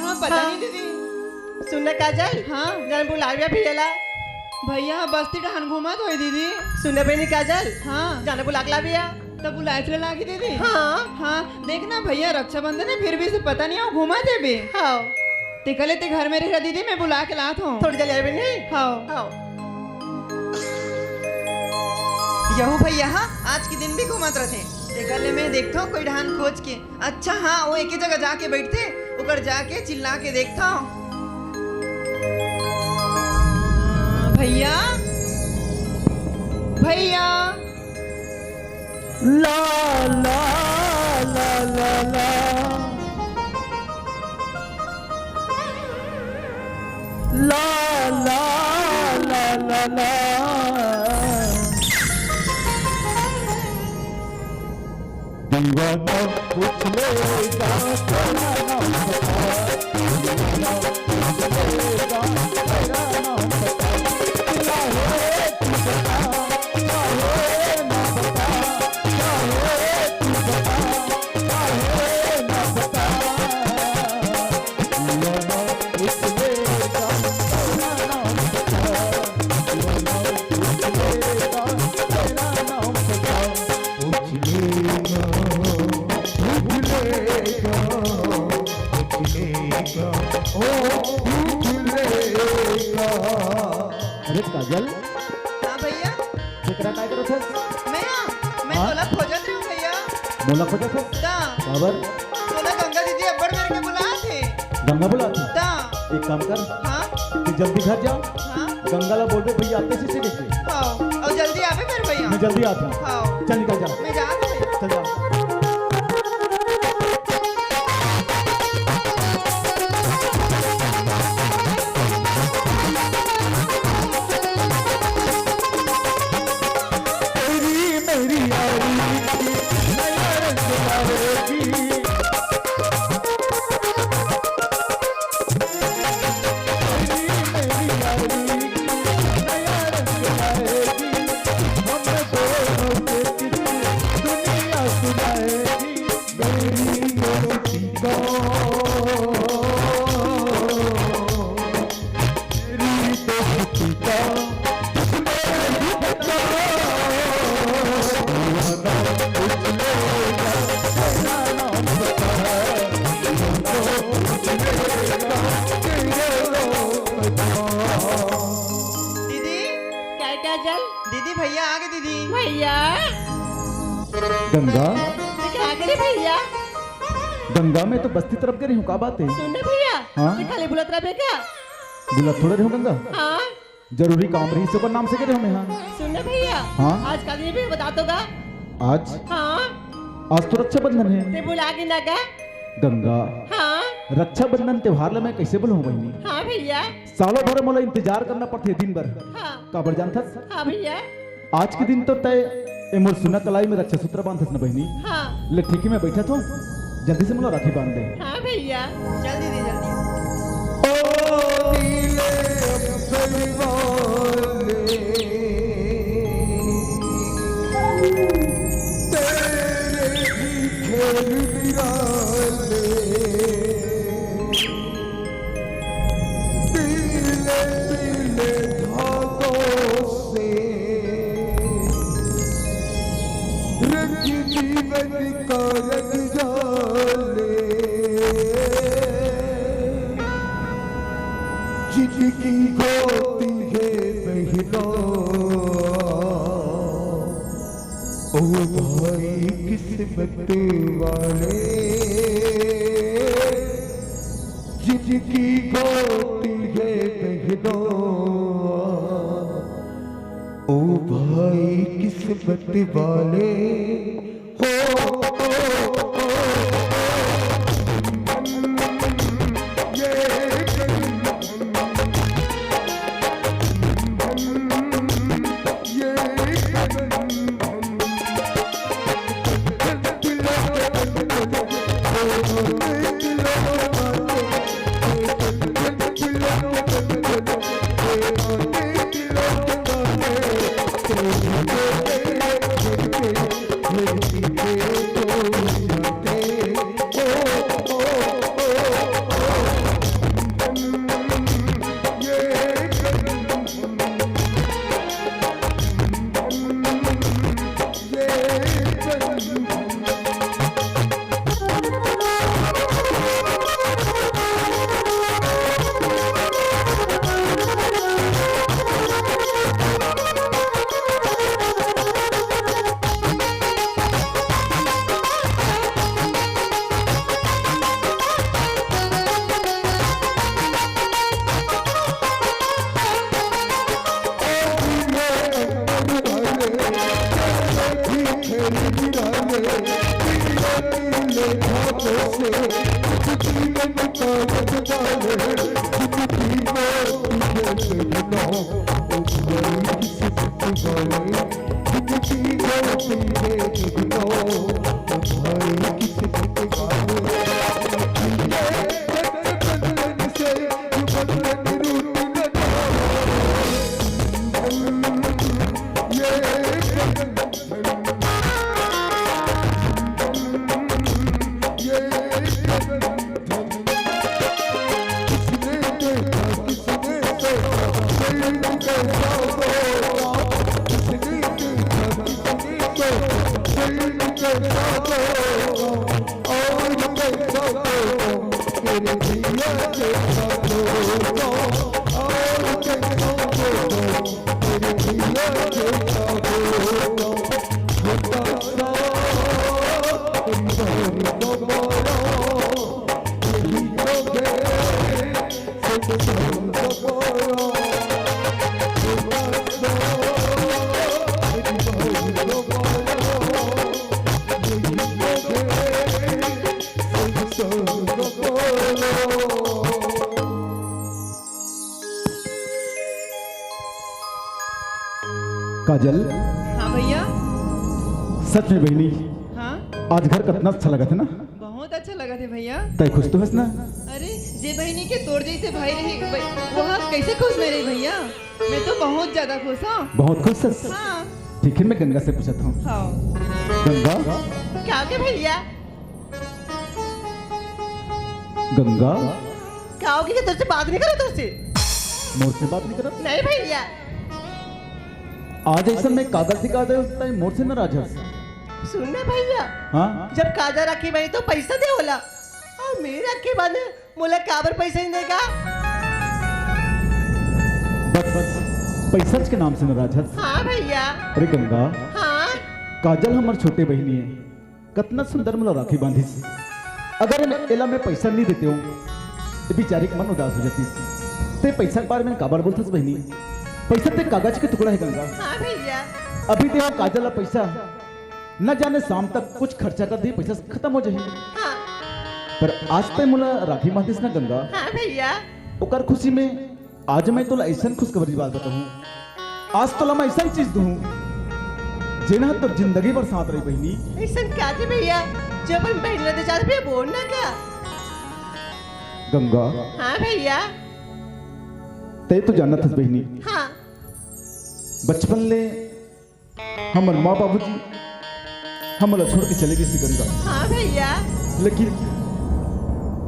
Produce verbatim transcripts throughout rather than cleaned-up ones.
हाँ, पता हाँ। नहीं दीदी। सुन ना काजल। हाँ। जान बुला लिया भैया ला। भैया ह बस्ती डहान घूमत होई दीदी। सुन ना बहिनी काजल। हाँ। जान बुला के ला भैया। तब बुलाए चले लागी दीदी। हाँ। हाँ, देख ना भैया, रक्षाबंधन है, फिर भी से पता नहीं हो घूमत हे बे। हाँ। ते कले ते घर में रह दीदी, मैं बुला के लात हूँ। थोड़ी जल्दी आए बहिनी। हाँ। हाँ। यहू भैया ह आज के दिन भी घूमत रथे। ते कले मैं देखता हूँ कोई डहान खोज के। अच्छा हाँ, वो एक ही जगह जाके बैठते, ओकर जाके चिल्ला के देखता हूँ। भैया, भैया। ला, ला, ला, ला, ला। ला, ला, ला, ला, ला। दीवाना पूछ लेगा, तेरा नाम बता। दीवाना पूछ लेगा, तेरा नाम बता। चाहे तू बता, चाहे ना बता, चाहे तू बता, चाहे ना बता। दीवाना पूछ लेगा, तेरा नाम बता। दीवाना पूछ लेगा, तेरा नाम बता। पूछ लेगा, पूछ लेगा, पूछ लेगा, ओ पूछ लेगा। अरे काजल, हाँ भैया। केकरा काय करत हस? मैं, मैं हाँ? तोला खोजत रहूं भैया। मोला खोजत हस? ता। काबर? तोला गंगा दीदी अब्बड़ बेर के बुलात हे। गंगा बुलात हे? ता। एक काम कर। हाँ? तू जल्दी घर जा। हाँ? गंगा ला बोलबे भैया आते से लेके। हाँ, अउ जल्दी आबे फेर भैया। मैं जल्दी आता हूँ। हाँ। चल निकल जा। मैं जात हूँ भैया। चल जा। तेरी मेरी यारी नया रंग लाएगी। दीदी, काय काजल? दीदी, भैया आ गए दीदी। भैया। गंगा। ते का करे भैया? गंगा, मैं तो बस्ती तरफ गे रहे हूँ, का बात है? सुन ना भैया, हाँ? ते खाली बुलत रहे का? बुलत थोड़े रहे हूँ गंगा। हाँ। जरूरी काम रहिस, ओकर नाम से गे रहे हूँ मैं, हाँ। सुन ना भैया, हाँ? आज का दिन भी बता तो गा। आज? हाँ। आज तो रक्षाबंधन है। ते बुला के ना गा। गंगा। हाँ। रक्षाबंधन त्योहार ला मैं कैसे भुलाहूँ बहिनी? हाँ भैया। सालों भर मोला इंतजार करना पड़थे दिन भर। हाँ। काबर जानथस? हाँ भैया। आज के दिन तो तय ए मोर सुना कलाई में रक्षा सूत्र बांधथस न बहिनी। हाँ। ले ठीक है, मैं बैठा हूँ, जल्दी से मोला राखी बांध दे। हाँ भैया। जल्दी दे, जल्दी। ओ नीले अंबर वाले, तेरे ही खेल निराले। पीले पीले धागों से रंग जीवन का रंग जाले। जिनकी होती है बहना, ओ भाई किस्मत वाले, जिनकी होती है बहना, ओ भाई किस्मत वाले। हो, हो, हो, हो, ये काजल, हाँ भैया। सच में बहिनी, हाँ। आज घर कतना अच्छा लगत हे ना? बहुत अच्छा लगत हे भैया। तै खुश तो हस ना? अरे, जे बहिनी के तोर जैसे भाई रही, वह कैसे खुश नहीं रही भैया? मैं तो बहुत ज्यादा खुश हूँ। बहुत खुश हस? हाँ। ठीक है, मैं गंगा से पूछत हूँ। हाँ। गंगा। का होगे भैया? गंगा। का होगे, तोर से बात नहीं करत, तोर से? मोर से बात नहीं करत? नहीं भैया। आज ऐसा मैं काजल से काजल, तै मोर से नाराज हस? सुन ना भैया। हाँ? जब काजल राखी बांधे तो पैसा दे होला, अउ मैं राखी बांधे मोला काबर पैसा नहीं देगा? बस, बस, पैसा के नाम से नाराज हस? हाँ भैया। अरे गंगा। हाँ। काजल हमर छोटे बहिनी हे, कतना सुंदर मोला राखी बांधिस। अगर मैं, एला मैं पैसा नहीं देते हूँ, तो बेचारी के मन उदास हो जातिस। तै पैसा के बारे में काबर बोलथस बहिनी? पैसा तो कागज के टुकड़ा हे गंगा। हाँ भैया। अभी दे काजल ला पैसा, न जाने शाम तक कुछ खर्चा कर दिही, पैसा खतम हो जाही। हाँ। पर आज तै मोला राखी बांधिस ना गंगा। हाँ भैया। ओकर खुशी में आज मैं तोला ऐसन खुशखबरी बात बताहूँ। आज तोला मैं ऐसन चीज दूँ, जेन ह तोर जिंदगी भर साथ रही बहिनी। ऐसन का जी भैया, जो अपन बहिनी ला दे जात भैया, बोल ना का? गंगा। हाँ भैया। तै तो जानत हस बहिनी। हाँ। बचपन ले हमर माँ बाबूजी हमला छोड़ के चले गिस गंगा। हाँ भैया। लेकिन,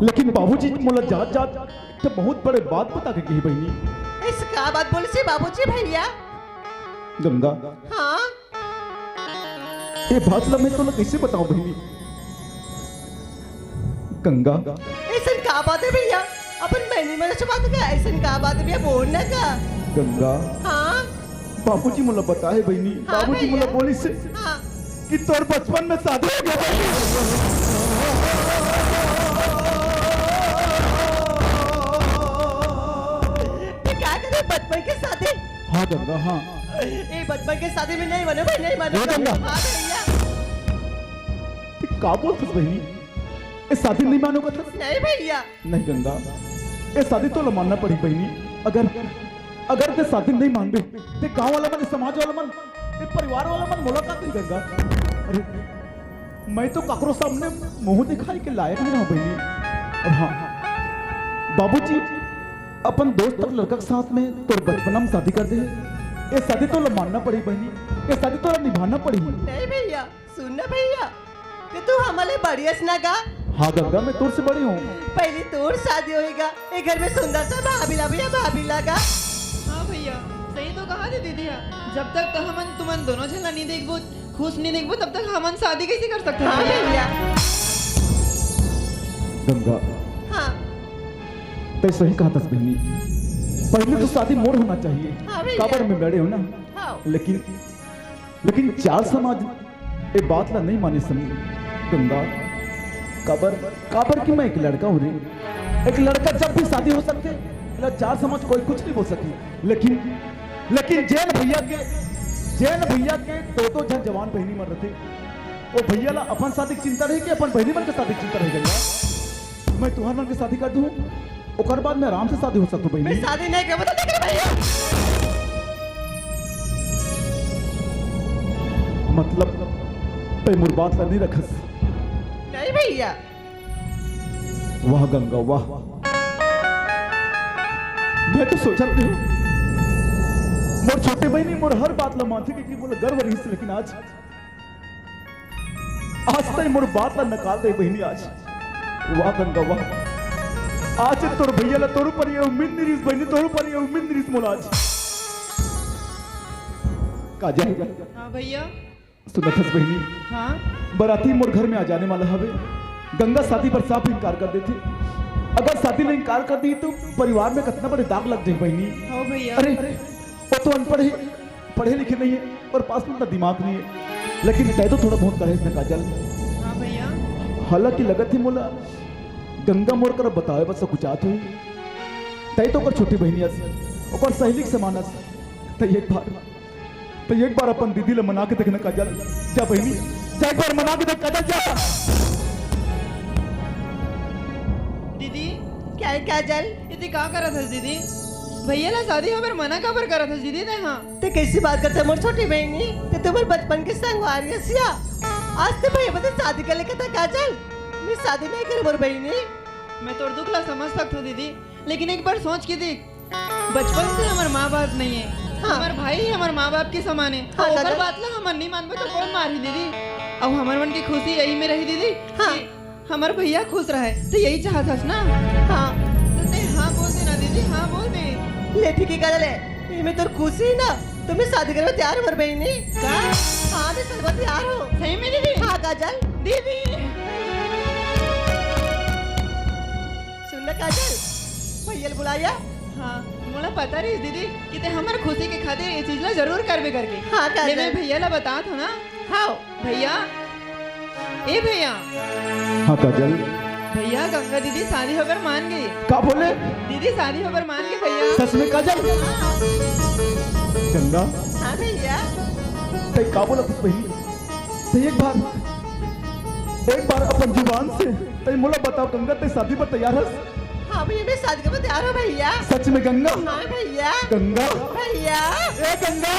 लेकिन बाबूजी मोला जात जात एक ठो बहुत बड़े बात बता के गे हे बहिनी। ऐसा का बात बोलिस बाबूजी भैया? गंगा। हाँ। ये बात ला मैं तोला कैसे बताऊं बहिनी? गंगा। ऐसन का बात हे भैया? अपन बहिनी मन से बात का, ऐसन का बात हे भैया? बोल ना का? गंगा। हाँ? बाबूजी मोला बताए बहिनी, हाँ बाबूजी भैया। मोला बोलिस हे हाँ। कि तोर बचपन में शादी हो गे बहिनी। ते का करे बचपन के शादी? हाँ गंगा, हाँ। ए बचपन के शादी में नहीं मानो भाई, नहीं मानो। नहीं गंगा। हाँ भैया। ते का बोलथस बहिनी? ए शादी नहीं मानो कथस? नहीं भैया। नहीं गंगा, ए शादी तोला मानना पड़ही बहिनी। अगर, अगर ते शादी नहीं मानबे, ते गांव वाला मन, समाज वाला मन, ए परिवार वाला मन मोला का कही गंगा? अरे, मैं तो काकरो सामने मुंह दिखाई के लायक नहीं रहूं बहिनी। अब हाँ, बाबूजी अपन दोस्त अउ लड़का के साथ में तोर बचपना में शादी कर दे। ए शादी तोला मानना पड़ही बहिनी, ए शादी तोला निभाना पड़ही। नहीं भैया, सुन ना भैया, कि तू हमले बड़ी हस ना गा? हाँ गंगा, मैं तोर से बड़ी हूँ। पहली तोर शादी होएगा, ए घर में सुंदर सा भाभी ला भैया, भाभी ला गा। हाँ भैया, सही तो कहा दीदी हा। जब तक तो हमन तुमन दोनों झन ला नहीं देखबो, खुश नहीं देखबो, तब तक हमन शादी कैसे कर सकते हैं हाँ भैया? भैया। गंगा, हाँ। तै सही कहथस बहिनी, पहले तो शादी मोर होना चाहिए। हाँ भैया। काबर में बड़े हो ना। हाँ। लेकिन, लेकिन चार समाज ए बात ला नहीं माने समी। गंगा, काबर, काबर कि मैं एक लड़का हूँ रे। एक लड़का जब भी शादी हो सकथे, एला चार समाज कोई कुछ नहीं बोल सके। लेकिन, लेकिन जेन भैया के, जेन भैया के दो दो झन जवान बहिनी मन रथे, वो भैया ला अपन शादी के चिंता रही कि अपन बहिनी मन के शादी के चिंता रही गंगा? मैं तुंहर मन के शादी कर दूं, ओकर बाद मैं आराम से शादी हो सकथों बहिनी। मैं शादी नहीं करबो तो देख ले भैया। मतलब, तैं मोर बात ला नहीं रखस? नहीं भैया। वाह गंगा, वाह। मैं तो सोचत रहेंव, मोर छोटे बहिनी मोर हर बात ला मानथे, क्योंकि मोला गर्व रहिस, लेकिन आज, आज तैं मोर बात ला नकार दे बहिनी आज। वाह गंगा, वाह। आज तोर भैया ला तोर ऊपर ये उम्मीद नहीं रहिस बहिनी, तोर ऊपर ये उम्मीद नहीं रहिस मोला आज। काजल। हाँ भैया। सुनत हस बहिनी? हाँ। बराती मोर घर में आ जाने वाला हवे। गंगा शादी बर साफ इनकार कर देथे। अगर शादी ला इनकार कर दी तो परिवार में कतना बड़े दाग लग जाही बहिनी। हाँ भैया। अरे, वो तो अनपढ़ हे, पढ़े लिखे नहीं हे अउ पास में उतना दिमाग नहीं हे, लेकिन तैं तो थोड़ा बहुत कहेस न काजल। हाँ भैया। हालांकि लगत हे मोला गंगा मोर करा बतावे बर सकुचात होही। तैं तो ओकर छोटी बहिनी अस, ओकर सहेली के समान अस। तैं एक बार तैं एक बार अपन दीदी ला मना के देख न काजल। जा बहिनी, जा एक बार मना के देख काजल, जा। दीदी। का हे काजल? ये तैं का करत हस दीदी? भैया ला शादी होबर मना काबर करत हस दीदी तैं? हाँ, तैं कैसी बात करत हस मोर छोटी बहिनी? तैं तो मोर बचपन के संगवारी हस या। आज तैं भैया बर शादी कर ले कथस काजल। मैं शादी नहीं करबो मोर बहिनी। मैं तोर दुख ला समझ सकत हूँ दीदी, लेकिन एक बार सोच के देख, बचपन से हमर माँ बाप नहीं हे। हाँ। हमर भाई ही हमर माँ बाप के समान हे। हाँ, अउ ओकर दादा। बात ला हमन नहीं मानबो तो कौन मारही दीदी? अउ हमर मन के खुशी यही में रही दीदी। हाँ। कि हमर भैया खुश रहे, तैं यही चाहत हस ना? हाँ। तो तैं हाँ बोल दे ना दीदी, हाँ बोल दे। ले ठीक हे काजल, ये में तोर खुशी हे ना, तो मैं शादी करबो तैयार हूँ मोर बहिनी। का? हाँ, मैं शादी करबो तैयार हूँ। सही में दीदी? हाँ काजल। दीदी। सुन ना काजल, भैया ला बुलाया। हाँ, मोला पता रहिस दीदी कि तैं हमर खुशी के खातिर ये चीज ला जरूर करबे करके। हाँ, काजल। ले मैं भैया ला बतात हूँ ना। हाँ। भैया, ए भैया। हाँ, काजल। भैया, गंगा दीदी शादी होबर मान गे। का बोले? दीदी शादी होबर मान गे भैया। सच में काजल? गंगा। हाँ भैया। तैं का बोलत हस बहिनी? तैं एक बार, एक बार अपन जुबान से तैं मोला बता गंगा, तैं शादी बर तैयार हस? हाँ भैया, मैं शादी करबो तैयार हूँ भैया। सच में गंगा? हाँ भैया। गंगा? भैया। ए गंगा।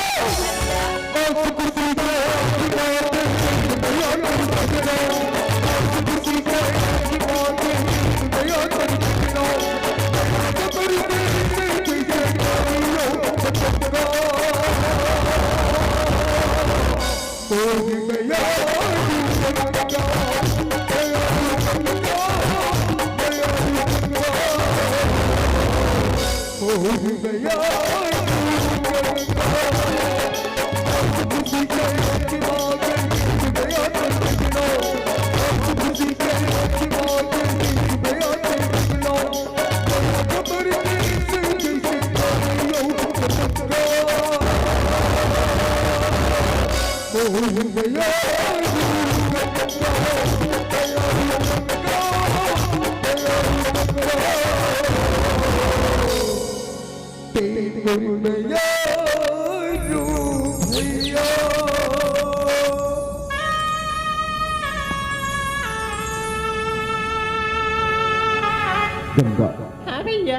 गंगा। हाँ भैया।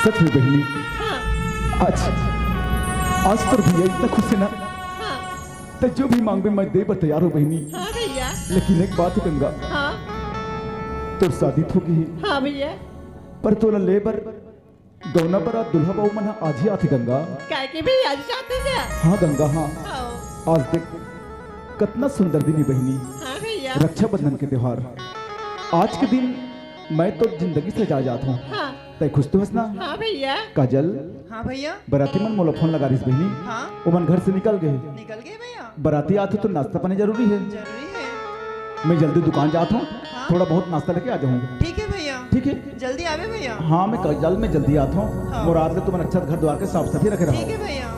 सच में बहिनी। हाँ। आज, आज तोर भैया इतना खुश हे ना। हाँ। तैं जो भी मांगबे मैं दे बर तैयार हूँ बहिनी। हाँ भैया। लेकिन एक बात हे गंगा। हाँ। तोर शादी तो हो गे हे। हाँ भैया। पर तोला ले बर गौना बर आज दूल्हा बाबू मन ह आज ही आथे गंगा। काहे के भैया आज जाथे क्या? हाँ गंगा, हाँ। हाँ। आज देख कतना सुंदर दिन हे बहिनी। हाँ भैया। रक्षाबंधन के त्योहार। आज के दिन मैं तो जिंदगी से जा जात हूँ। हाँ। तैं खुश तो हस ना? हाँ भैया। काजल। हाँ भैया। बराती मन मोला फोन लगा रहिस बहिनी। हाँ। ओमन घर से निकल गे। निकल गे भैया। बराती आथे तो नाश्ता पानी जरूरी हे। जरूरी हे। मैं जल्दी दुकान जात हूँ, हाँ। थोड़ा बहुत नाश्ता लेके आ जाहूँ। ठीक हे भैया। ठीक हे। जल्दी आबे भैया। हाँ, मैं काजल, मैं जल्दी आत हूँ। हाँ। मोर आत ले तुमन अच्छा घर द्वार के साफ सफाई रखे रहो। ठीक हे भैया।